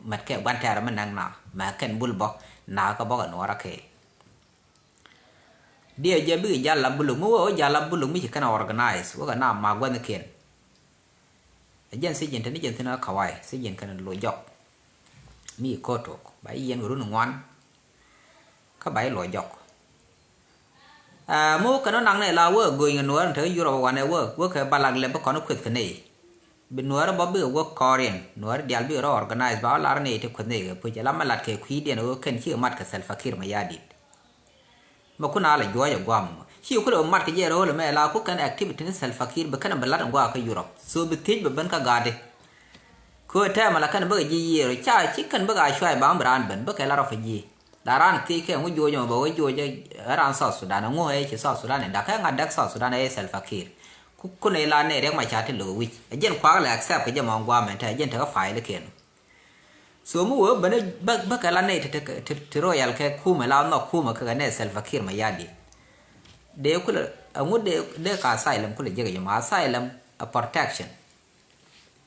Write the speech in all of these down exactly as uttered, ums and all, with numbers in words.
mɛt kɛ gua̱n tɛɛrɛ mi nɛŋ na mɛ kɛn bul bä na kä bä kɛ nuɔɔrä kɛɛl. Diɛ jɛ bikɛ jal la buluk mi wee wä jal la buluk mi ci kɛn a organize wä kɛ na ma gua̱n kɛn. Ɛ jɛn thiec jɛn te ni jɛn thin a kawai thiec jɛn kɛn lo jɔk. Mi kotok ba yi yɛn kɛ run ŋuan. Kä ba yi lo jɔk. Aa, mi wä kɛn wä naŋ nɛ la wä go̱o̱ny kɛ nuɔɔr ni te Europe wanɛ wä wä kɛ balak lɛ bi kɔn kueth kɛ nɛy. Bi nuɔɔr bä bikɛ wä kɔɔriɛn nuɔɔr dial bikɛ rɔ organize ba wä lar nɛy te kueth nɛy kɛ puc ala mɛ lat kɛ kui̱diɛn wä kɛn cikɛ mat kɛ Salva Kiir Mayardit. Mɛ kun a lɛ juɔc ɛ guam mɔ ci kulɛ mat kɛ jɛ rööl mɛ la ku kɛn activity ni Salva Kiir bi kɛn bi lat ɛ guam kä Europe so bi thiec bɛ ben kä ga̱a̱di. Kö tɛmɛ la kɛn bikɛ ji̱ yiëër ca ci kɛn bikɛ a cuay ba mi raan ben bikɛ la refugee. La raan thiec kɛ ŋu juɔc mɔ bɛ wä juɔc ɛ raan South Sudan ŋu ɛ ci South Sudan in dakɛ ŋa däk South Sudan ɛ Salva Kiir. Ku kun ila nɛ riɛk ma ca ti lo̱k wi̱c ɛ jɛn kuak lɛ accept kɛ jɛ mɔ guam ɛn tɛ ɛ jɛn tekɛ file kɛn. So mi wee bä bä kɛ la nɛy ti ti royal kɛ kumɛ la nhɔk kumɛ kɛ kɛ nɛ Salva Kiir Mayardit. Dee kulɛ ɛŋu dee dee ka asylum kulɛ jek jɛ ma asylum a protection.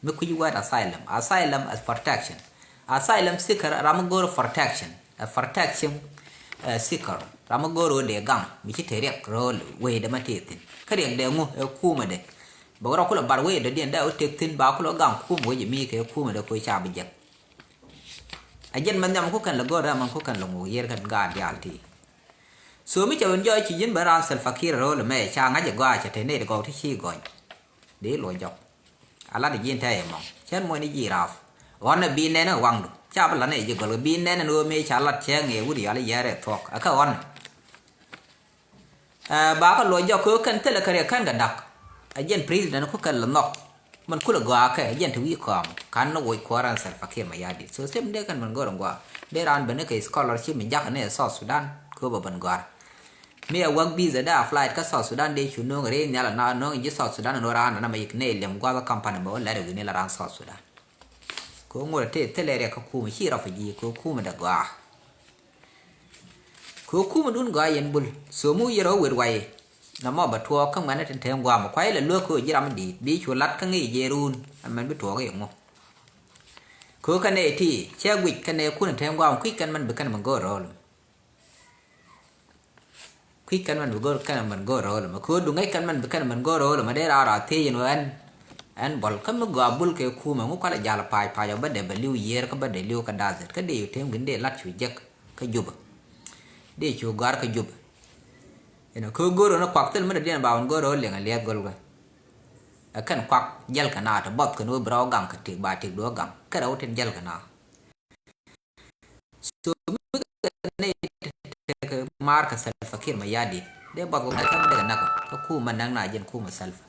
Mi kui̱ wɛt asylum, asylum a protection. Asylum seeker ram mi go̱o̱r protection, a protection seeker ram mi go̱o̱r wä dee gaŋ mi ci te riɛk ro̱o̱l wee dee ma tëë thi̱n kä riɛk dee ŋu ɛ kumɛ dee. Bɛ wä rɔ kulɛ bar wee dɔ̱diɛn dee wä tek thi̱n ba kulɛ gaŋ kum wec mi kɛ kumɛ dee koc ca bi jek. A jɛn mɛn nhiam ku kɛn lɛ go̱r rɛm ku kɛn lɛ ŋuk yer kɛn gaat diaal ti. So mi cɛ wun jɔɔc ci ji̱n ben raan Salva Kiir ro̱o̱l mɛ ca ŋa̱c ɛ gɔaa cɛ te nɛy ti gɔw ti ci gɔny. Dee luɔ jɔk. A lat ji̱n tɛy ɛmɔ cɛn muɔ̱ny ni ji̱ raap. Ɣɔn ɛ bi nɛn ɛ waŋdu ca bi lat nɛy ji̱ gɔl kɛ bi nɛn ɛn ɣöö mëë ca lat cɛ ŋee wut yɔal i̱ yɛɛr ɛ thuɔ̱k ɛ kä ɣɔn. Ɛ ba kä luɔc jɔk kɛ kɛn thilɛ kɛ riɛk kɛn kɛ dak. Ɛ jɛn president ku kɛn lɛ nhɔk. Mɛn kulɛ gɔaa kɛ ɛ jɛn ti wi̱i̱ kɔam kan ni woc kuɔran Salva Kiir Mayardit. So same day kɛn mɛn go̱r in gɔaa dee raan ben ni kɛ scholarship mi jakä ni ɛ South Sudan kɛ bɛ ben gɔaa. Mi ɛ work visa dee a flight kä South Sudan dee cu no̱o̱ŋ rɛy nhial ana no̱o̱ŋ ji̱ South Sudan ni raan ana mɛ yik ni liɛm gua̱th company bɛ wä lɛr wi̱ni la raan South Sudan. Kɛ ŋot a tëë thilɛ riɛk kä kumɛ ci refugee kɛ kumɛ dee gɔaa. Kɛ kumɛdun gɔaa yɛn bul so mi wi̱i̱ rɔ wet wayɛ. Nɔmɔ bɛ tuɔɔk kä ŋuɛ̈nɛ tin te gua̱a̱mɛ kuay lɛ luäk kɛ ɣöö ji̱ ram mi di̱i̱t bi cu lat kä ŋi̱i̱c jɛ ruun ɛmɛn bi tuɔɔk i̱ ŋu. Kɛ ɣöö kä nɛy ti cɛ guic kä nɛy kun in te gua̱a̱mɛ kui̱c kɛn mɛn bi kɛn mɛn go̱o̱r ro̱o̱l. Kui̱c kɛn mɛn bi go̱o̱r kɛn mɛn go̱o̱r ro̱o̱l ɛmɛ kɛ ɣöö duŋ ŋäc kɛn mɛn bi kɛn mɛn go̱o̱r ro̱o̱l ɛmɛ dee raar a thiec ɛn ɣöö ɛn. Ɛn bɔl kä mi gɔaa bul kɛ kumɛ ŋu kualɛ jal pac pac ɔ bä dee bɛ li̱w yiëër kä bä dee li̱w kä dathit kä dee cu tem gin dee lat cu jek. Kä Jubɛ. Dee cu gɔ̱a̱r kä Jubɛ. Inɔ kɛ go̱r ɣän kuak thil mi dɔ̱diɛn ba ɣän go̱r ɣän liɛŋ a liɛth gɔl kɛ. Ɛ kɛn kuak jäl kɛ na ti buɔth kɛn wä bi rɔ gaŋ kɛ tik ba tik duɔ gaŋ kɛ rɛw tin jäl kɛ na. So mi kɛ nɛy tekɛ maar kɛ Salva Kiir Mayardit dee buɔth kɛ ŋa̱c kɛn dee kɛ nak kä kumɛ näk na jɛn kumɛ Salva.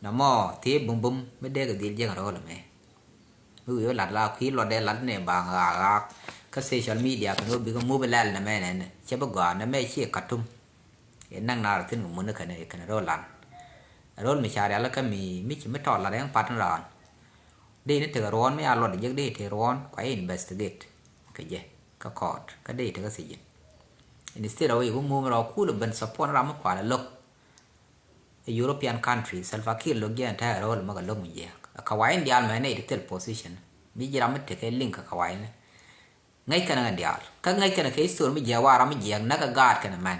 Nɔmɔ thiee bumbum mi dee kɛ dhil jiäk rɔɔl ɛmɛ. Mi wi̱i̱ wä lat la kui̱ luɔt dee lat ni baŋ ɣaak ɣaak. Kä social media kɛn wä bikɛ mup lɛl nɛ mɛ nɛn cɛ bi gɔaa nɛ mɛ ci Katum. Ɛ näk naar thi̱n kɛ mun ni kɛn kɛn ro̱l lan. Ro̱l mi ca rial kä mi mi ci mi tɔt lat ɛn pat ni raan. Dee ni tekɛ ruɔ̱n mi a luɔt jek dee tekɛ ruɔ̱n kua investigate. Kɛ jɛ kä court kä dee tekɛ sijin. Instead of iku mum rɔ kul ben support ram mi kual look. A European country Salva Kiir look jɛ entire role maka look mi jiak. A kawain dial mɛ ne iti thil position. Mi jiram mi teke link a kawain. Ŋäc kɛn ŋa dial. Kä ŋäc kɛn kɛ history mi jiak wa ram mi jiak naka gaat kɛn mɛn.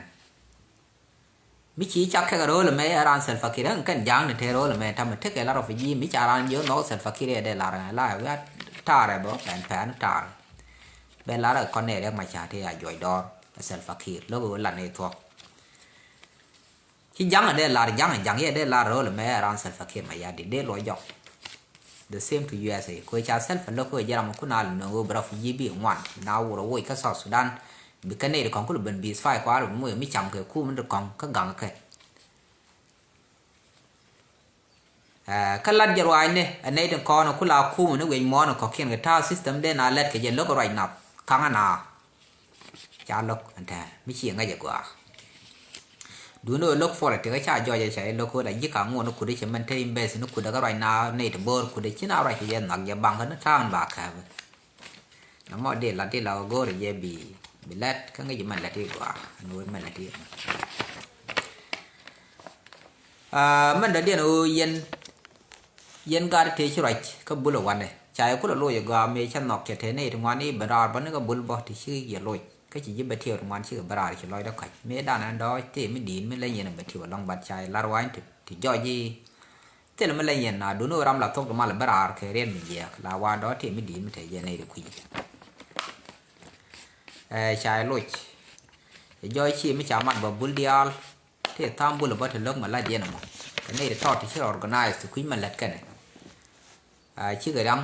Mi ci cak kɛ role mɛ aran Salva Kiir ŋa kɛn jaŋ ni te role mɛ tam mi teke la refugee mi ca ran jiak nok Salva Kiir yɛ de la ran la ya tar ɛ bɔ pɛn pɛn tar. Bɛ lar ɛ kɔn ne rɛk ma ca te ya juɔc dɔr. Salva Kiir look ɛ lan ɛ thuɔk. Ci jaŋ a dee lar jaŋ a jaŋ yɛ dee lar rööl mɛ around Salva Kiir Mayardit dee luɔc jɔk. The same to U S A. Kɛ ca Salva lo̱k kɛ jɛ ram kun a lɛ nööŋ wä bi refugee bi ŋuan na wur a woc kä South Sudan. Bi kä nɛy ri kɔŋ kul ben bi spy kua ri mi cam kɛ kum ri kɔŋ kä gaŋ kɛ. Ɛ kä lat jɛ ruaacni ɛ nɛy tin kɔn ku la kumä ni wec muɔ̱ɔ̱n kɔ̱kiɛn kɛ ta̱a̱ system den a lɛt kɛ jɛ lo̱k ruac nath ka̱ŋä na. Ca lo̱k ɛn tɛ̱̈ɛ̱̈ mi ci ŋäc ɛ gɔaa. Duundɛ ɣöö lo̱k politics kä ca jɔɔc ɛ ca i̱ lo̱k ɣöö la ji̱ ka̱ŋ ŋuɔ̱t ni kut i̱ cɛ mɛn te imbeth ni kut ɛ kä ruac na nɛy ti bo̱o̱r kut ɛ ci na ruac kɛ jɛ nhɔk jɛ baŋ kä ni ta̱a̱ŋ ba kääpä. Namɔ dee lat ti la ɣöö go̱o̱rɛ jɛ bi bi lɛt kä ŋäc mɛn lɛt i̱ gɔaa ɛn ɣöö mɛn lɛt i̱. Aa mɛn dɔ̱diɛn ɣöö yɛn yɛn gaat tëë ci ruac kä bulɛ wanɛ. Ca yɛ kulɛ loc ɛ gɔaa mëë cä nhɔk cɛ te nɛy ti ŋuan i̱ ben raar bä ni kɛ bul bä ti ci yɛ loc. Kä ci ji̱ bɛ tiɛw ti ŋuan cikɛ ben raar ci lɔcdä kɔc. Mëë danɛ dɔɔc tëë mi di̱i̱t mi leny yɛn ɛ bɛ tiɛw ɛlɔ̱ŋ, but ca yɛ lar wany ti, ti jɔc i̱ thilɛ mi leny yɛn na duni ram la thok ti mal ben raar kɛ riɛn mi jiɛɛk la wa dɔɔc tëë mi di̱i̱t mi te jɛ nɛy ti kui̱. Ɛ, ca yɛ loc. Ɛ jɔc ci mi ca mat bä bul diaal. Tëë tha̱a̱ŋ bul bä te lo̱k ma la̱t yɛn ɛmɔ. Kɛ nɛy ti tɔt ti ci rɔ organize ti kui̱ ma lät kɛnɛ. Aa, cikɛ riaŋ,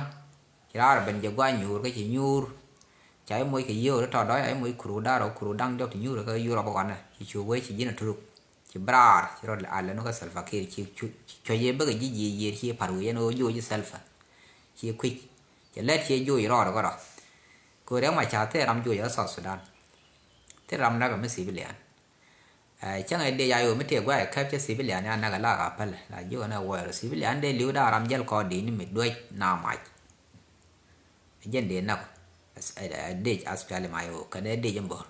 ci raar ben jɛ gua̱a̱c nyuur kä ci nyuur. Ca i̱ moc kɛ yio̱o̱k rɔ tɔt dɔ̱c, a i̱ moc kuru da̱r rɔ kuru da̱ŋ diɔ̱k ti nyuur kä Yurop ɛ wanɛ. Ci cu wee ci ji̱n a turuk. Ci bɛ raar, ci rɔ a lɛ ni kä Salva Kiir, ci cu, ci cuɔ̱c yɛ bäkɛ ji̱ jiëë yiëër ci par wee yɛn ɣöö joc ji̱ Salva. Ci kui̱c. Cɛ lɛt ci joc rɔɔd kä rɔ. Kɛ ɣöö riaŋ ma ca thɛɛr ram joc ɛ South Sudan. Thil ram näk mi civilian. Ɛ, cäŋ ɛ dec a yo̱o̱ mi tëë gua̱a̱c ɛ käp cä civilian ya näk ɛ lak a päl. La jiök ɛn ɛ wuɔ̱ɔ̱r civilian dee li̱w da̱a̱ ram jäl kɔɔr dec ni mi duec na mac. Ɛ jɛn dee näk. Ɛ, ɛ, ɛ dec aspiali ma yo̱o̱ kɛn ɛ dec ɛn bo̱r.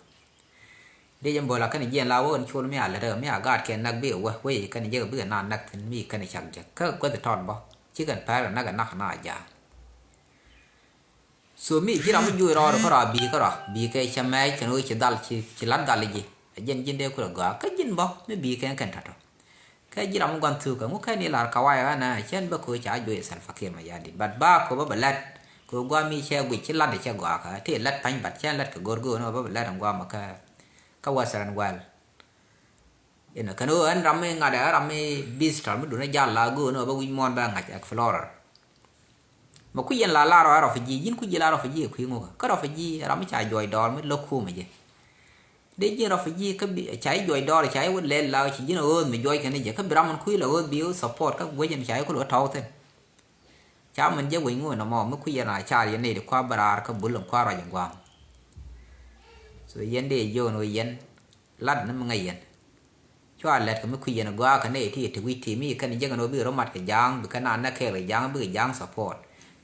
Dec ɛn bo̱r la kɛn jiɛn la wä kɛn col mi a lät ɛ mi a gaatkiɛn näk bikɛ wä wec kɛn jek bikɛ na näk thi̱n mi kɛn cak jek kä guäth tɔt bä. Ci kɛn pɛr kɛ näk ɛ nak na a ja̱a̱ŋ. So mi ji̱ ram mi juɔc rɔɔdɛ kärɔa bi̱i̱ kärɔa bi̱i̱ kɛ cɛ mɛɛc kɛn ɣöö ci dhal ci, ci la̱t dhal ji̱. Ɛ jɛn ji̱n dee kulɛ gɔaa kä ji̱n bä mi bi̱i̱ kɛn kɛn tɔ̱tɔ̱. Kɛ ji̱ ram mi gua̱n thuk kɛ ŋu kɛn i̱ la̱r kawaayɛ ɣän ɛ cɛn bä ko̱ ca juɔc Salva Kiir Mayardit. But ba ko̱ bä bɛ lɛt ko̱ gua̱a̱ mi cɛ guic ci la̱t ɛ cɛ gɔaa kɛ ti lɛt pa̱ny but cɛn lɛt kɛ go̱r go̱o̱n ɣän bä bɛ lɛt ɛn gua̱a̱ mɛ kɛ, kɛ Western world. Inɔ kɛn ɣöö ɛn ram mi ŋa̱t ɛ ram mi visitor mi duundɛ jal la go̱o̱n ɣän bä wi̱c muɔ̱ɔ̱n bä ŋa̱c explorer. Mɛ kui̱ yɛn la la rɔ ɛ refugee, ji̱n kui̱ ji̱ la refugee ɛ kui̱ ŋukä. Kä refugee ɛ ram mi ca juɔc dɔɔr mi lo̱k kumɛ jɛ. Dee ji̱n refugee kä bi ca ji̱ juɔc dɔɔr ca ji̱ wä lɛl la ci ji̱n ɛ ɣööth mi juɔc kɛn jɛ. Kä bi ram min kui̱ la ɣööth bi ɣööth support kä guec ɛn ca ji̱ kulɛ wä tɔ̱w thi̱n. Ca min jɛ wec ŋukä nɔmɔ mi kui̱ yɛn a car yɛn nɛy ti kua̱r bä raar kä bul ɛn kua̱r ruac ɛn gua̱a̱m. So yɛn dee jiök ɛn ɣöö yɛn lat ni mi ŋäc yɛn. Cua lɛt kɛ mi kui̱ yɛn gɔaa kɛ nɛy ti yɛ ti wi̱c ti mi kɛn jek ɛn ɣöö bikɛ rɔ mat kɛ ja̱a̱ŋ bikɛ naan nɛ kɛɛl kɛ ja̱a̱ŋ bikɛ ja̱a̱ŋ support.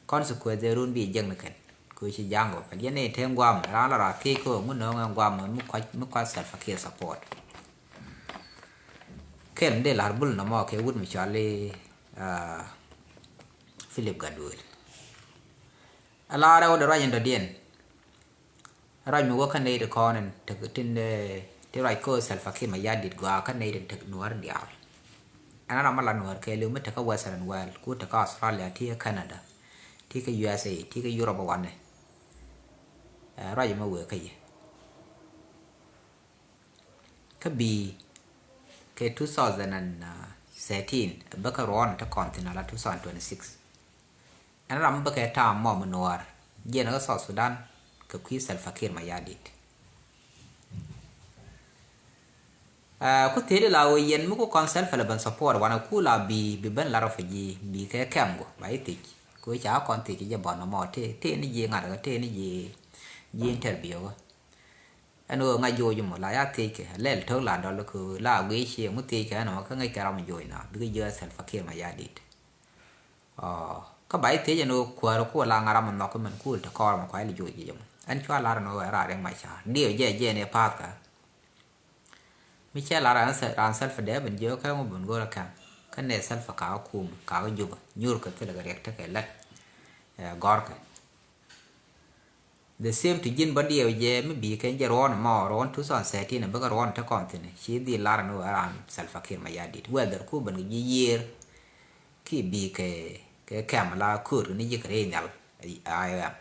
Consequence run bi jek ni kɛn kɛ ɣöö ci ja̱a̱ŋ kɛ pɛl yɛn nɛy te gua̱a̱m ran la ra thiec kä ŋun nööŋ ɛn gua̱a̱m mi kuac mi kuac Salva Kiir support. Kɛl mi dee la̱r bul nɔmɔ kɛ wut mi cɔal i̱, ah, Philip Gatwel. Ala rɛw de ruac in dɔ̱diɛn. Ruac mi wä kä nɛy ti kɔn in tek tin, eh, ti ruac kä Salva Kiir Mayardit gɔaa kä nɛy tin tek Nuäär diaal. Ɛn ram mi la Nuäär kɛɛliw mi tek kä Western world, ku tek kä Australia, ti kä Canada, ti kä U S A, ti kä Europe wanɛ. Eh, ruac mi wëë kä yɛ. Kä bi̱i̱ kɛ two thousand and thirteen bä kä ruɔ̱n te kɔn thin ala two thousand twenty-six. Ɛn ram mi bä kɛ ta̱a̱m mɔ mi Nuäär jiɛn kä South Sudan kɛ kui̱ Salva Kiir Mayardit. Ah, ku thil la wä yɛn mi ku kɔn Salva la ben support wanɛ ku la bi, bi ben la refugee bi kɛ kɛm gu ba i̱ thiec. Ku ca kɔn thiec jɛ bɔn mɔ te, te ni ji̱ ŋa̱t kä te ni ji̱, ji̱ interview kä. Ɛn ɣöö ŋa̱c joc mɔ la ya thiec kɛ lɛl to̱k la dɔl kɛ la guic ciɛ ŋu thiec kɛ ɛn ɣöö kä ŋäc kɛ ram joc na bikɛ jiö Salva Kiir Mayardit. Ɔ, kä ba i̱ thiec ɛn ɣöö kuäär ku la ŋa̱ ram nhɔk mɛn kul te kɔɔr mɔ kuay li joc ji̱ jɛ mɔ. Ɛn cua lar ɛn ɣöö ɛ raar riɛk mac ca diɛw jɛ jɛ ni path kä. Mi cɛ lar ran Sal-, ran Salva dee ben jiö kɛ ŋu ben go̱r ɛ kɛm. Kä nɛ Salva ka kä kum ka kä Juba nyuur kɛ thilɛ kɛ riɛk tekɛ lät. Ɛ, gɔ̱rkɛ. The same to ji̱n bä diɛw jɛ mi bi kɛn jɛ ruɔ̱n mɔ ruɔ̱n two thousand thirteen bikɛ ruɔ̱n te kɔn thi̱n ci dhil lar ni wä ran Salva Kiir Mayardit whether ku ben kɛ ji̱ yiër ki bi kɛ, kɛ kɛm la ko̱o̱t kɛ ni ji̱ kɛ rɛy nhial. I am.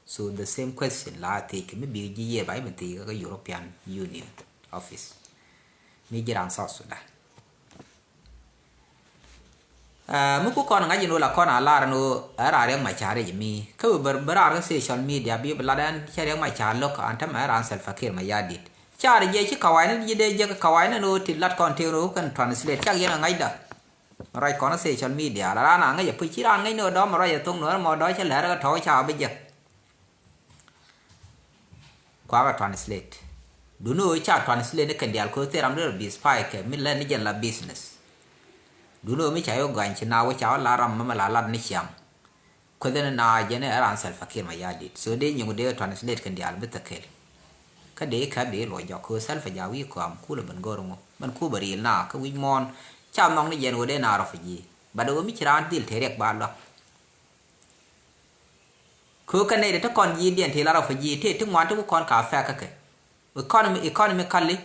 So the same question la thiec kɛ mi bi ji̱ yiër ba i̱ ben thiec kɛ European Union office. Mi ji̱ ran South Sudan. Ah, mi ku kɔn ŋa̱c in wä la kɔn a lar in wä ɛ raar Riɛk Macar i̱ mi kä bi bär, bär raar kä social media bi bi lat ɛn cɛ Riɛk Macar lo̱k an tämɛ ɛ ran Salva Kiir Mayardit. Car jɛ ci kawaini ji̱ dee jek kawaini in wä ti lat kɔn tëë in wä kɛn translate cak yɛn a ŋa̱cda. Ruac kɔn social media la raan a ŋäc a puc ci raan ŋäc ni wä dɔ̱m ruac a thoŋ ni wä mɔ dɔ̱ cɛ lɛr kä tɔ̱ ca bi jek. Kuakä translate. Duni ɣöö ca translate ni kɛn diaal kɛ ɣöö thil ram derɛ bi spy kɛ mi lɛn ni jɛn la business. Duni ɣöö mi ca yɔ gany ci na wä ca wä la ram mɛ mɛ la lat ni ciaŋ. Kueth ni na jɛn ɛ ran Salva Kiir Mayardit. So dee nyiŋ dee translate kɛn diaal bi thɛ kɛl. Kä dee kɛp dee luɔc jɔk kɛ ɣöö Salva ja wi̱i̱ kɔam kulɛ ben go̱r ŋu. Mɛn ku bɛ riil na kä wi̱c muɔ̱ɔ̱n ca nhɔk ni jɛn ɣöö dee na refugee. But ɣöö mi ci raan dhil te riɛk ba luak. Kɛ ɣöö kɛ nɛy ti ti kɔn ji̱ diɛn ti la rɔ fi ji̱ ti ti ŋuan ti ku kɔn ka fɛk kä kɛ. Economy, economically,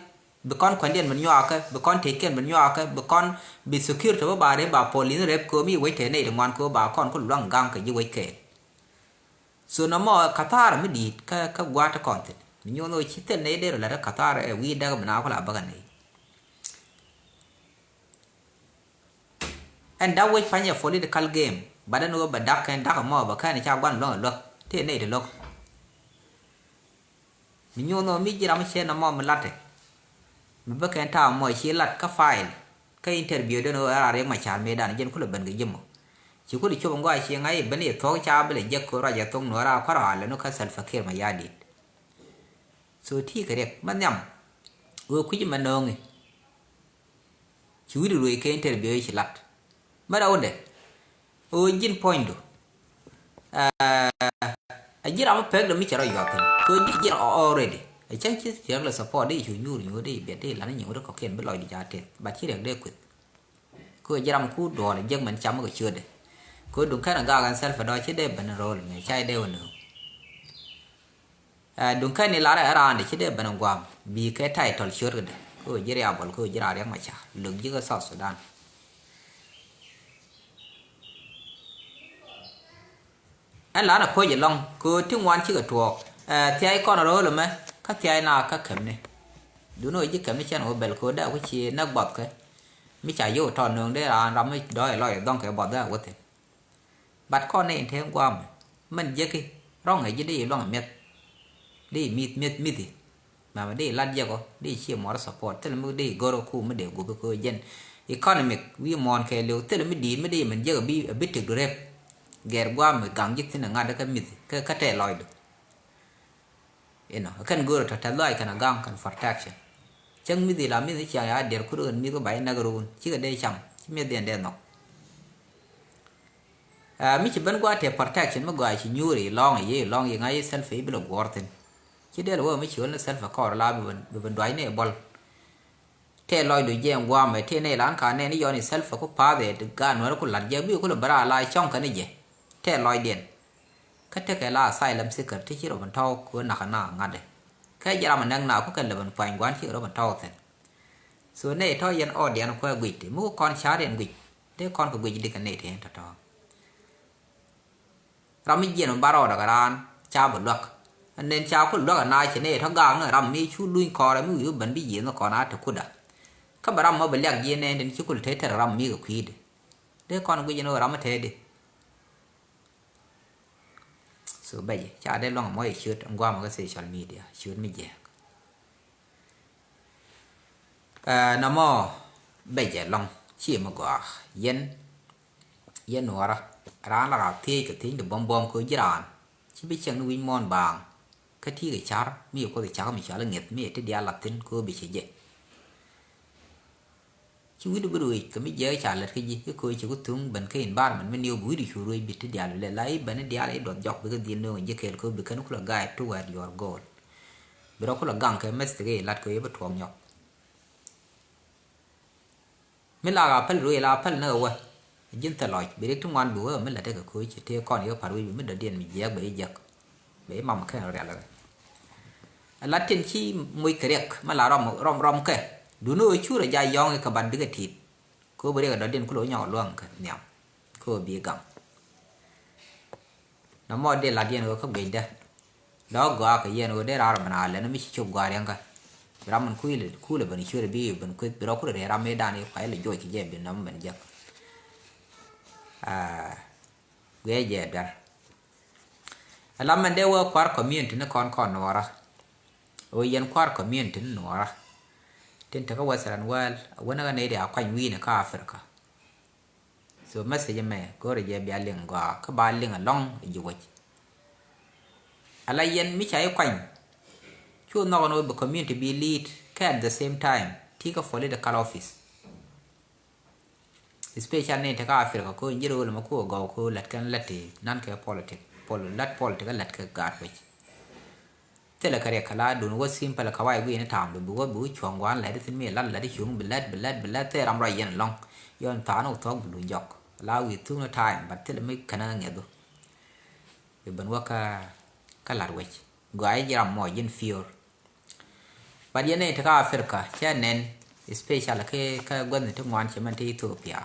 bi kɔn kuandiɛn bi nyuakä, bi kɔn tëëkiɛn bi nyuakä, bi kɔn bi security bä ba rep ba police rep kɛ ɣöö mi wec te nɛy ti ŋuan kɛ ɣöö ba kɔn ku luaŋ gaŋ kɛ ji̱ wec kɛɛl. So nɔmɔ kathar mi di̱i̱t kä, kä gua̱a̱t ti kɔn thi̱n. Mi nyuɔ̱n ɣöö ci thil nɛy dee rɔ la̱t kathar ɛ wi̱i̱ däk bi na ku la bäkɛ nɛy. Ɛn dak wec pa̱ny ɛ political game, but ɛn ɣöö bɛ dak kɛn dak ɛmɔ bɛ kɛn ca gua̱n luäŋ ɛ luäk tëë nɛy ti lo̱k. Mi nyuɔ̱n ɣöö mi ji̱ ram cɛ nɔmɔ mi la̱tɛ. Mi bä kɛn ta̱a̱ mɔ ci lat kä file kä interview den ɣöö ɛra Riek Machar mëëdan jɛn kulɛ ben kɛ ji̱ mɔ. Ci kulɛ cop ŋɔa ci ŋa̱c i̱ ben i̱ thuɔ̱k ca bi lɛ jek kɛ ruac ɛ thuɔ̱k nuɔ̱ɔ̱ra kua̱r ɣa̱a̱ lɛ nu kä Salva Kiir Mayardit. So ti kɛ Riek ma nhiam ɣöö kui̱c mɛ nööŋi. Ci wi̱cdu ruëëc kɛ interview ci lat. Mɛ rɛwdɛ ɣöö ji̱n puɔ̱nydu. Ɛ ji̱ ram mi pek dɛ mi cɛ rɔ yuɔth thi̱n kɛ ɣöö ji̱n already. Ɛ cäŋ ci Riek lɛ support dee cu nyuur nyuur dee biɛt dee la̱t ni nyiŋ wut kɔ̱kiɛn bi lɔcdu ca teth, but ci Riek dee kueth. Kɛ ɣöö ji̱ ram ku duɔɔl ɛ jiäk mɛn cam kɛ ciötdɛ. Kɛ ɣöö duŋ kɛn ɛ gaak ɛn Salva dɔ̱ ci dee ben ro̱o̱l mɛ ca dee wä nööŋ. Ɛ duŋ kɛn i̱ lar ɛ raan dee ci dee ben gua̱a̱m bi kɛ title ciöt kädɛ kɛ ɣöö ji̱ Riek Machar kɛ ɣöö ji̱ raan Riek Machar lök ji̱ kä South Sudan. Ɛn lanɛ koc ɛlɔ̱ŋ kɛ ɣöö ti ŋuan cikɛ tuɔɔk. Ɛ thia̱a̱c kɔn ro̱o̱l ɛmɛ kä thia̱a̱c na kä kɛmni. Duundɛ ɣöö ji̱ kɛmni cɛn ɣöö bɛl kɛ ɣöö dee ku ci näk buɔth kɛ mi ca yio̱w tɔn nööŋ dee raan ram mi dɔ̱ɔ̱c ɛ lɔc ɛ dhɔ̱ŋ kɛ buɔth dee a wä thi̱n. But kɔn ni in te guam mɛn jeki rɔŋ ɛ ji̱ di luaŋ mi̱eth. Di mi̱th mi̱eth mi̱thi. Mɛmɛ di lat jekɔ di ci mɔr support thil mi di goro ku mi de gubi ko jen. Economic wi mɔn kɛ liu thil mi di mi di mɛn jek bi bi tik du rep. Gɛr guam mi gaŋ ji̱ thin ŋa̱t kä mi̱thi kä kä te lɔcdu. Inɔ kɛn go̱o̱r tɔ̱ tɛth lɔaac kɛn a gaŋ kɛn protection. Cäŋ mi̱thi la mi̱thi ciaŋ ya diɛr kut ɣän mi̱th kä ba inɛk ruun cikɛ dee cam ci mi̱th diɛn dee nhɔk. Ɛ mi ci ben gua̱a̱th te protection mi gɔaa ci nyuuri lɔ̱ŋ i̱ yi lɔ̱ŋ i̱ ŋa̱c i̱ Salva i̱ bi lɛ guɔ̱ɔ̱r thi̱n. Ci dee lɛ wee mi ci ɣöl ni Salva kɔɔr la bi ben bi ben duac ni i̱ bɔl. Tëë lɔcdu jiɛɛŋ gua̱a̱mɛ tëë nɛy lan ka nɛn i̱ yɔn i̱ Salva ku pa̱a̱th ɛ gaat nuɛ̈r ku la̱t jɛ bi ku lɛ bɛ raar la cɔ̱ŋ kɛn i̱ jɛ. Tëë lɔcdiɛn. Kä tekɛ la asylum seeker ti ci rɔ ben tɔ̱w ku nakä na ŋa̱tdɛ. Kä jɛ ram ɛ nɛk na ku kɛ lɛ ben puany gua̱n ci rɔ ben tɔ̱w thi̱n. So nɛy tɔ̱ yɛn ɔɔdiɛn kuɛ guic ti mi ku kɔn ca̱r yɛn guic. Dee kɔn kɛ guic dikɛ nɛy ti yɛn tɔ̱tɔ̱. Ram mi jiɛn mi ba rɔɔdɛ kɛ raan ca bi luäk. Ɛn nɛn ca ku luäk ɛ na ci nɛy tɔ̱ gaak ni ram mi cu luny kɔɔrɛ mi wi̱i̱ ben bi yiëëth ni kɔn a te kutda. Kä bɛ ram mɔ bi liak jiɛn nɛn tin ci ku lɛ te tɛr ram mi kɛ kui̱dɛ. Dee kɔn guic ni ɣöö ram mi tɛɛdi. So bɛc ca dee luaŋ mɔ yɛ ciöt ɛn guamɛ kä social media ciöt mi jiɛɛk. Ɛ nɔmɔ bɛc ɛ lɔŋ ci mi gɔaa yɛn. Yɛn nuɔɔrä raan la raa thiec kɛ thiec ti buɔ̱m buɔ̱m kɛ ji̱ raan ci bi cieŋ ni wi̱c muɔ̱ɔ̱n baaŋ. Kä ti kɛ car mi yɛ kuoth cak mi cɔal iŋi̱eth mi yɛ ti diaal la thi̱n kɛ bi cɛ jɛ. Ci wi̱cdu bi ruëëc kɛ mi jiɛk ca lät kä ji̱ i̱ köö ci ku thuŋ ben kä environment mi niw bi wi̱cdu cu ruëëc bi ti diaal bi lɛ la i̱ ben i̱ diaal i̱ duɔth jɔk bikɛ dhil nööŋ ji̱ kɛɛl köö bi kɛn kulɛ guide toward your goal. Bi rɔ kulɛ gaŋ kɛ message i̱ lat köö i̱ bi tuɔɔk nyɔk. Mi la ka päl ruëëc la päl ni ɣä wä ji̱n thilɔc bi rik ti ŋuan bi wä mi la tekɛ köö ci tëë kɔn i̱ ɣä pa̱r wi̱c bi mi dɔ̱diɛn mi jiɛk bɛ i̱ jiäk. Bɛ i̱ mam kɛn rial rɛ. Lat tin ci moc kɛ riɛk mi la rɔm rɔm rɔm kɛ. Duni ɣöö curɛ ja yɔ̱ŋ ikɛ bat bikɛ tit. Kɛ ɣöö bi riɛk ɛ dɔ̱diɛn kulɛ wä nyɔk luäŋ kɛ nhiam. Kɛ ɣöö bi gaŋ. Nɔmɔ dee lat yɛn ɣöö kä guicdä. Dɔ̱k gɔaa kɛ yɛn ɣöö dee raar ben a lɛn mi ci cop gɔaa riɛŋkä. Bi ram min kui̱ lɛ kuulɛ ben cuet bi ben kueth bi rɔ kulɛ riɛk ram mi dan i̱ kuay lɛ juɔc kɛ jɛ bi nɔm ben jek. Aa, guiɛ jɛ duer. Ala mɛn dee wä kua̱r community ni kɔn kɔn nuɔɔrä. Ɣöö yɛn kua̱r community ni nuɔɔrä. Tin te kä Western world a wänä kä nɛy di a kuany wi̱i̱ni kä Africa. So message mɛ go̱o̱rɛ jɛ bia liŋ gɔaa kä ba liŋ alɔŋ ji̱ wec. Ala yɛn mi ca i̱ kuany. Cu nhɔk ni wä bi community bi lead kä at the same time ti kä political office. Especially ni te kä Africa ko ji̱ ro̱o̱l mɛ ku gɔw ko lät kɛn lät ti nan kɛ politic. Pol-, lät politic lät kɛ gaat wec. Thilɛ kɛ riɛk kɛ la dun wä simple kɛ way gui̱i̱ni ta̱a̱m bi bi wä bi wä cuɔ̱ŋ gua̱a̱n lɛt ithin mi lal lɛt icuŋ bi lɛt bi lɛt bi lɛt thil ram ruac yɛn ɛlɔ̱ŋ. Yɔn tha̱a̱n wä thuɔ̱k bi luny jɔk la wi̱i̱ thuk ni ta̱a̱m but thilɛ mi kɛn ŋɛth wä. Bän wä kä, kä lat wec. Gɔaa ji̱ ram mɔ ji̱n fior. But yɛn ni ti kä Africa cɛ nɛn, especially kä, kä gua̱thni ti ŋuan cɛ mɛn ti Ethiopia.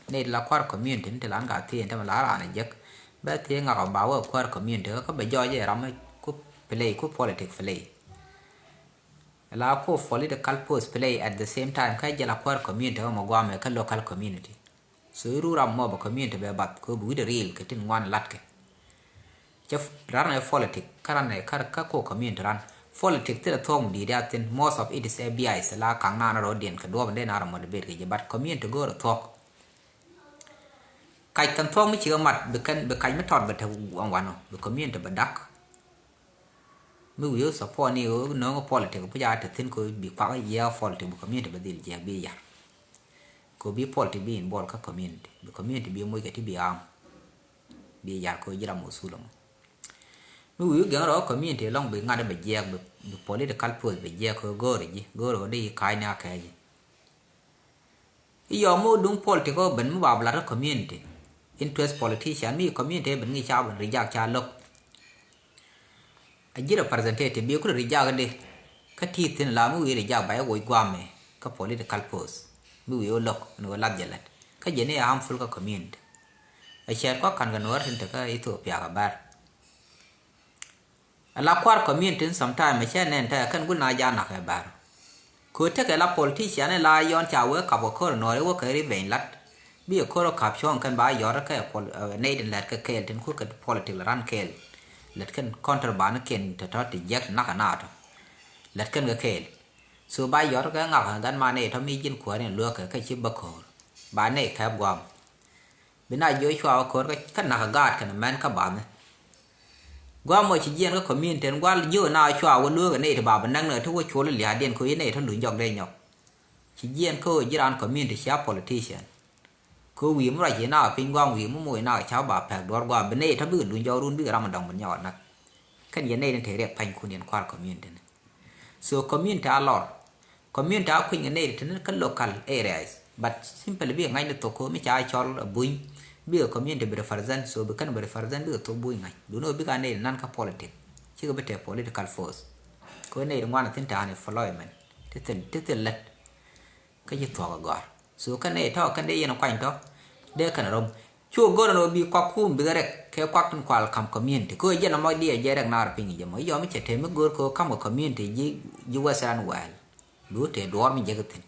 Ni ti la kuar community ni ti la ŋa thieen ti mɛ la raan jek. Bɛ thieen ŋa kɔ ba wä kuar community kä bɛ jɔɔc ɛ ram ku play ku politic play. La ku political post play at the same time kä jɛ la kuar community kä mɛ guamɛ kä local community. So i̱ ru ram mɔ bɛ community bɛ bath kɛ bi wi̱cdɛ riil kɛ tin ŋuan latkɛ. Cɛ ran ɛ politic kä ran ɛ kä, kä ko community ran. Politic thilɛ thuɔ̱k mi di̱i̱t a thin, most of it is A B Is la kaŋ naan rɔɔdiɛn kɛ duɔ̱ɔ̱p in dee naan rɔ motivate kɛ jɛ, but community go̱o̱rɛ thuɔ̱k. Kac kɛn thuɔ̱k mi cikɛ mat bi kɛn, bi kac mi tɔt bɛ te wan wan ɔ bi community bɛ dak. Mi wi̱i̱ wä support ni wä no̱o̱ŋ politic bi jaa te thi̱n kɛ bi kuak yiɛɛ politic bi community bɛ dhil jiɛk bi yar. Kɛ bi politic bi involve kä community bi community bi moc kɛ ti bi am. Bi yar kɛ ji̱ ram usul mɔ. Mi wi̱i̱ wä gɛŋ rɔ community lɔŋ bi ŋa̱t bɛ jiɛk bi, bi political post bɛ jiɛk kɛ go̱o̱ri ji̱ go̱o̱ri kɛ di ka̱a̱c ni a kɛɛc ji̱. I̱ yɔm mi wä duŋ politic ɔ ben mi ba bi lat kä community. Interest politician mi community ben ŋi̱i̱c ca ben rijak ca lo̱k. A ji̱ representative bi kulɛ rijak di kä ti thi̱n la mi wi̱i̱ rijak ba i̱ woc guamɛ kä political post. Mi wi̱i̱ wä lo̱k ni wä lath jɛ lät kä jɛ ni a harmful kä community. A cɛɛt kɔk ka̱n kɛ nuɔ̱ɔ̱r tin te kä Ethiopia kɛ bär. Ala kuar community ni sometime cɛ nɛn tɛ kɛn gul na ja nak ɛ bär. Kö tekɛ la politician ni la yɔn ca wee kap kɛ kör nɔɔri wä kɛ ri beny lat. Bi kɛ kör kap cuɔ̱ŋ kɛn ba yɔr kɛ pol-, eh, nɛy tin lɛt kɛ kɛɛl tin kur kɛ politic la ran kɛɛl. Lɛt kɛn counter ba ni kɛn tɛ tɔ ti jɛk nak ɛ na tɔ. Lɛt kɛn kɛ kɛɛl. So ba yɔr kɛ ŋak kɛ gan ma nɛy tɔ mi ji̱n kuäär in luäk kɛ kɛ ci bä kör. Ba nɛy kɛp guam. Bi na jiö cua wä ko̱r kä, kä nakä gaat kɛnɛ mɛn kä ba̱nhi. Gua̱a̱ mɔ ci jiɛn kä community ɛn gua̱l jiö na cua wä lueek ɛ nɛy ti ba bi näk ni ɛ ti wä cuɔl i̱ lia̱a̱diɛn kɛ ɣöö i̱ nɛy ti luny jɔk dee nyɔk. Ci jiɛn kä ɣöö ji̱ raan community cia politician. Kɛ ɣöö wi̱i̱ mi ruac ci na piny gua̱a̱m wi̱i̱ mi moc na ca ba pɛ̈k duɔ̱ɔ̱r gua̱a̱m bi nɛy ti bikɛ luny jɔk run bikɛ ram mi dɔ̱ŋ bi nyɔɔt näk. Kɛn yɛ nɛy ni te riɛk pa̱ny kun yɛn kua̱r community ni. So community a lɔr. Community a kui̱ny kɛ nɛy ti ni kä local areas. But simply bikɛ ŋa̱cni thok kɛ mi ca cɔl a buny. Bikɛ community bi represent, so bi kɛn bi represent bikɛ thok buny ŋa̱c. Duni wä bikɛ a nɛy ti nan kä politic. Cikɛ bi te political force. Kɛ wä nɛy ti ŋuan a thin ta̱a̱n employment. Ti thil, ti thil lät. Kä ci thuɔ̱k a gɔ̱a̱r. So kɛn nɛy tɔ̱ kɛn dee yɛn kuany tɔ̱. Dee kɛn rom. Cu go̱r ɛn ɣöö bi kuak kum bikɛ rɛk kɛ kuak tin kual kam community. Kɛ ɣöö jɛn ɛmɔ diɛ jɛ rɛk naar piny jɛ mɔ. Yɔm cɛ te mi go̱r kɛ ɣöö kam kɛ community ji̱, ji̱ Western world. Bi wä te duɔɔr mi jek thi̱n.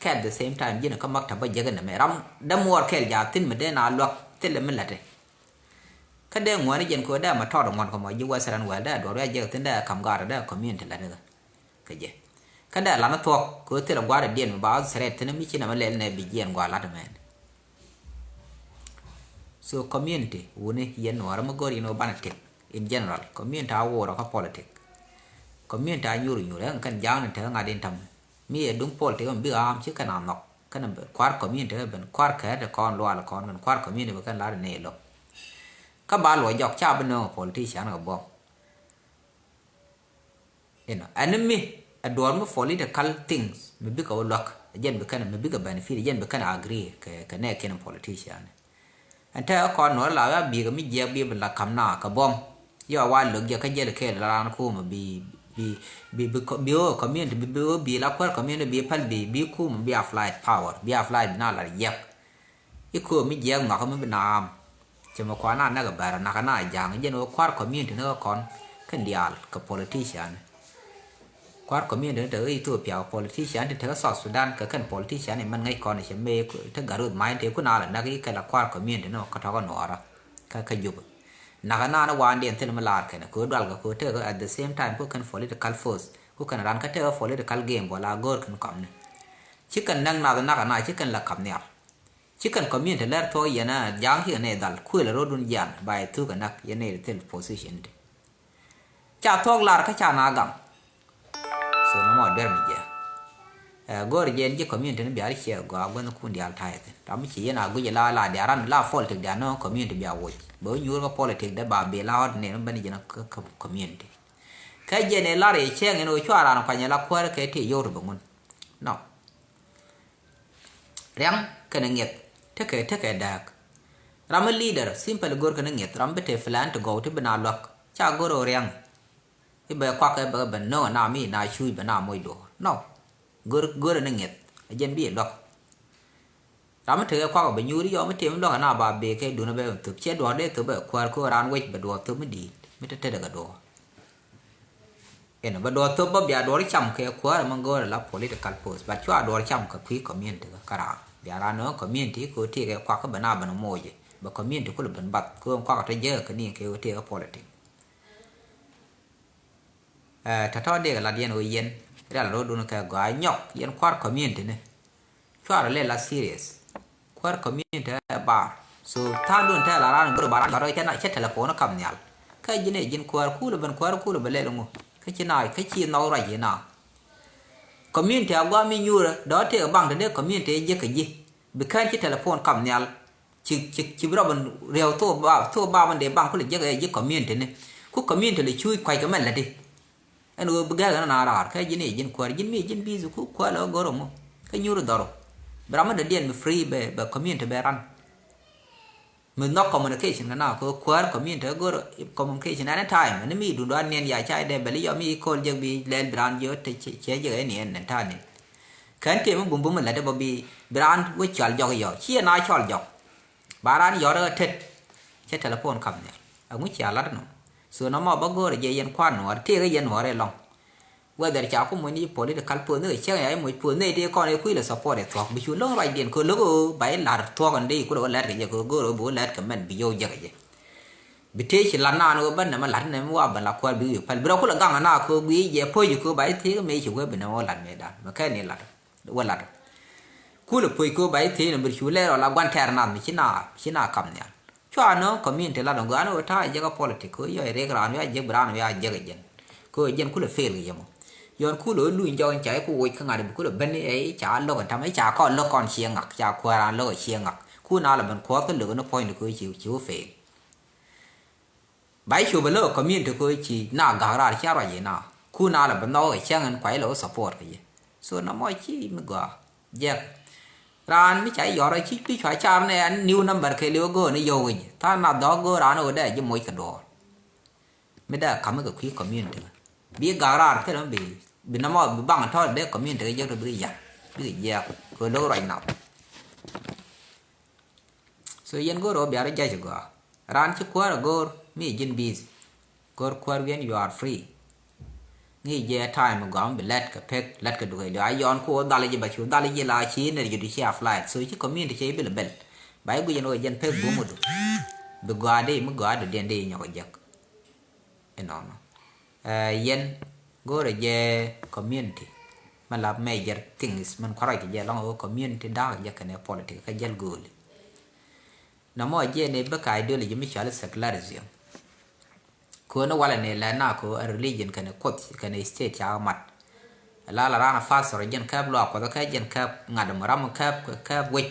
Kɛ at the same time ji̱n kä maktaba jek nɛmɛ. Ram dämuɔɔr kɛl jaathin mi dee na luak thilɛ mi la̱tɛ. Kä dee ŋuäni jɛn kɛ ɣöö dee ma tɔɔt ŋuɔ̱n kɛ mɔ ji̱ Western world dee duɔɔr ya jek thi̱n dee kam gaat dee community la̱tɛ kɛ. Kɛ jɛ. Kä dee lan thuɔ̱k kɛ ɣöö thilɛ gua̱a̱r diɛn mi ba threat thi̱n mi ci nɛmɛ lɛl nɛ bi jiɛn gua̱a̱r la̱t mɛn. So community wuni yɛn nuɔɔrä mi go̱r yɛn wä banɛ tik in general. Community a wuɔrä kä politic. Community a nyuur nyuur ɛn kɛn ja̱a̱ŋ ni tekɛ ŋa̱t in ta̱m. Mi yɛ duŋ politic mi bikɛ am ci kɛn a nhɔk kɛn kua̱r community kɛ ben kua̱r kɛɛt kɔn lual kɔn kɛn kua̱r community bi kɛn lar in nɛy lo̱k. Kä ba luɔc jɔk ca bi nööŋ politician kɛ buɔ̱m. Inɔ ɛn mi ɛ duɔ̱ɔ̱r mi political things mi bikɛ wä luäk ɛ jɛn bi kɛn mi bikɛ benefit ɛ jɛn bi kɛn agree kɛ kɛ nɛ kiɛn politician. Ɛn tɛ ɛ kɔn nuɔr la ya bikɛ mi jiɛk bi bi la kam na kɛ buɔ̱m. Yɔ wa lo̱k jɛ kä jɛl kɛɛl la raan kumɛ bi bi bi bi wä community bi bi wä bi la kuäär community bi päl bi bi kumɛ bi a flight power bi a flight bi na la jiɛk. I̱ kööb mi jiɛɛk nhɔakä mi bi naam. Cɛ mi kuan na näk ɛ bɛr ɛ nakä na ja̱a̱ŋ jɛn ɣöö kua̱r community ni kä kɔn kɛn diaal kɛ politician. Kua̱r community ni te ɣä Ethiopia kɛ politician ti te ɣä South Sudan kɛ kɛn politician imɛn ŋäc kɔn cɛ mëë te gat ruth ma̱a̱c te kun a lɛ näk i̱ kɛ la kua̱r community ni kä tɔkä nuɔɔrä kä kä Jubɛ. Nakä na ni waandiɛn thil mi laar kɛn kɛ ɣä dual kɛ kɛ ɣä te ɣä at the same time ku kɛn political force ku kɛn ran kä te ɣä political game bɔ la go̱o̱r kɛn kɔmni. Ci kɛn näk nath nakä na ci kɛn la kap nhial. Ci kɛn community lɛr thuɔ̱k yɛn a ja̱a̱ŋ ci kɛ nɛy dhal kuël rɔ̱dun jian ba yɛ thuk kɛ näk yɛn nɛy thil position ti. Ca thuɔ̱k lar kä ca na gam. So nɔmɔ duer mi jiɛ. Ɛ go̱o̱r jɛ ɛn ji̱ community ni bia ri ciɛ gɔaa guänh kun diaal ta̱yɛ thin ram mi ci yɛn a guic la la diaal ran la politic diaal nɔ community bia woc bɛ wä nyuur kä politic dee ba bi la ɔt nɛn mi ben jiɛn kä community. Kä jɛ nɛy lar yɛ cɛŋ ɛn ɣöö cua ran kuany la kuäär kɛ ti yio̱w ti bɛ ŋun. Nɔ. Riaŋ kɛnɛ ŋiɛth tekɛ tekɛ dääk. Ram mi leader simple go̱r kɛ ni ŋi̱eth, ram bi te plan ti gɔw ti bi na luäk. Ca go̱r ɔ riaŋ i̱ bɛ kuak ɛ bɛ bɛ no̱o̱ŋ na mi na cuuc bɛ na moc duɔ̱ɔ̱r. No. Go̱r go̱r ni ŋi̱eth a jɛn bi luäk. Ram mi tekɛ kuak bɛ nyuuri yɔ mi tem luäk na ba bee kɛ dun bɛ thop ciɛ duɔ̱ɔ̱r dee thop bɛ kuäär ko raan wec bɛ duɔ̱ɔ̱r thop mi di̱i̱t mi te tetdɛ kɛ duɔ̱ɔ̱r. Ɛn bɛ duɔ̱ɔ̱r thop bä bia duɔ̱ɔ̱r cam kɛ kuäär mi go̱o̱r la political post, but cua duɔ̱ɔ̱r cam kɛ kui̱ community kä raan. Bia raan nööŋ community ko tëëkɛ kuak kä bɛ na bɛ ni moc bɛ community kulɛ ben bath ko kuak te jek kɛ ni kɛ ko tëëkɛ politic. Ɛ tɔ̱tɔ̱ dee kɛ lat yɛn ɣöö yɛn rial rɔ̱dun kɛ gɔaa nyɔk yɛn kuäär community ni. Cuarɛ lɛ la serious. Kuäär community ɛ bar. So tha̱a̱ŋ duun tɛɛ la raan go̱r ba raan gɔ̱r cɛ na cɛ telephone kam nhial. Kä ji̱n ɛ ji̱n kuäär kulɛ ben kuäär kulɛ bɛ lɛl ŋu. Kä ci na kä ci nhɔk ruac yi na. Community a guam mi nyuurä dɔ̱ tëë baŋ te dee community ɛ jiäk kɛ ji̱. Bi kään ci telephone kam nhial. Ci ci ci bi rɔ ben riɛw thok ba thok ba ben dee baŋ kulɛ jiäk ɛ ji̱ community ni. Ku community lɛ cuuc kuac kɛ mɛn läti. Ɛn ɣöö bi gɛ̈k ɛn na raar kä ji̱n i̱ ji̱n kuäär ji̱n mi ji̱n busy ku kuäär lɛ ɣä go̱r ɔmɔ. Kä nyuur dhɔr ɔ bi ram mi dɔ̱diɛn bi free bɛ bɛ community bɛ ran. Mi nhɔk communication kɛ na kɛ kuäär community ɣä go̱r communication anytime ɛn mi dundɔ an niɛn ya ca idɛ bɛli yɔ mi kɔl jek bi lɛl bi ran jiɔ te ciɛ jek ɛn niɛn ɛn ta̱a̱ niɛn. Kɛn tëë mi bumbum mi lätdɛ bä bi bi ran wä cɔal jɔk yɔ ciɛ na cɔal jɔk. Ba raan yɔt ɛ tet cɛ telephone kam nhial. Ɛŋu cia lat nɔ. So nɔmɔ bä go̱o̱rɛ jɛ yɛn kuan nuɔɔr tëëk yɛn nuɔɔr ɛlɔŋ. Whether ca ku muc ni political post ni kɛ cäŋ ya i̱ muc post ni ti kɔn i̱ kui̱ lɛ support ɛ thuɔ̱k bi cu lo̱ŋ ruacdiɛn kɛ lo̱k ɣöö ba i̱ la̱r thuɔ̱k ɛn dee i̱ kulɛ wä lɛt kɛ jɛ kɛ go̱o̱r ɣöö bi wä lɛt kɛ mɛn bi yio̱w jɛ kɛ jɛ. Bi tëë ci lat naan ɣöö bä nɛmɛ lat nɛmɛ wa ben la kuäär bi wi̱i̱ päl bi rɔ kulɛ gaŋ ɛn a kɛ ɣöö gui̱i̱ jɛ po̱c kɛ ɣöö ba i̱ thi̱i̱k mëë ci wee bi nɛmɛ wä lat mëë dan mɛ kɛn i̱ lat. Wä lat. Kulɛ puɔ̱c kɛ ɣöö ba i̱ thiec nɔ bi cu lɛr ɔ la gua̱n tɛɛr nath mi ci na ci na kam nhial. Cua nööŋ community lat ɔ gɔaa ni ɣöö ta̱a̱ jek a politic kɛ ɣöö yɔc riɛk raan wiaa jek bi raan wiaa jek ɛ jɛn. Kɛ ɣöö jɛn kulɛ fail kɛ yɛ mɔ. Yɔn kulɛ ɣöö luny jɔk in ca i̱ ku woc kä ŋa̱t bi kulɛ ben i̱ ca lo̱k in tam i̱ ca kɔn lo̱k kɔn ciɛ ŋak ca kuäär raan lo̱k ɛ ciɛ ŋak. Ku na lɛ ben kuɔth kä lo̱k in puɔ̱ny ni kɛ ɣöö ci ci wä fail. Ba i̱ cop ɛ lo̱k community kɛ ci na gak raar cia ruac i̱ na. Ku na lɛ bi nhɔk kɛ cäŋ in kuay lɛ wä support kɛ yɛ. So na mɔ ci mi gɔaa jɛk. Raan mi ca yɔr ci pi cua car nɛ an new number kɛ liw go̱o̱n i̱ yɔw kɛ ji̱ tha̱a̱ŋ na dhɔk go̱o̱n raan ɛ wä dee ji̱ moc kɛ duɔ̱ɔ̱r. Mi dee ka̱m kɛ kui̱ community bi gak raar thil mi bi bi na mɔ bi baŋ tɔ̱ dee community kɛ jɛk tɔ bi kɛ yat bi kɛ jiɛk kɛ lo̱k ruac nath. So yɛn go̱o̱r ɣöö bia rɔ jac gɔaa. Raan ci kuäär a go̱o̱r mi ji̱n busy. Go̱o̱r kuäär wi̱i̱n you are free. Ŋi̱i̱c jɛ time gɔaa mi bi lɛt kɛ pek lɛt kɛ duee liɔ a yɔn ku ɣöö dhal ji̱ ba cu dhal ji̱ la ci nɛr ji̱ du ci a flight so ci community cɛ i̱ bil bɛl. Ba i̱ guic ɛn ɣöö jɛn pek bum du. Bi gɔaa di mi gɔaa du diɛn di i̱ nyɔk a jek. Inɔnɔ. Ɛ yɛn go̱o̱rɛ jɛ community. Mɛ la major things mɛn kuarɔc kɛ jɛ lɔŋ ɣöö community da̱a̱k jɛ kɛnɛ politic kä jɛl go̱o̱li. Nɔmɔ jɛ ni bä ka ideology mi cɔal secularism. Ko̱n walɛ ni lɛ na ko a religion kɛnɛ kuoth kɛnɛ state ca mat. La la raan a pastor jɛn kɛp luaak kuɔth kɛ jɛn kɛp ŋa̱t mɔ ram kɛp kɛp wec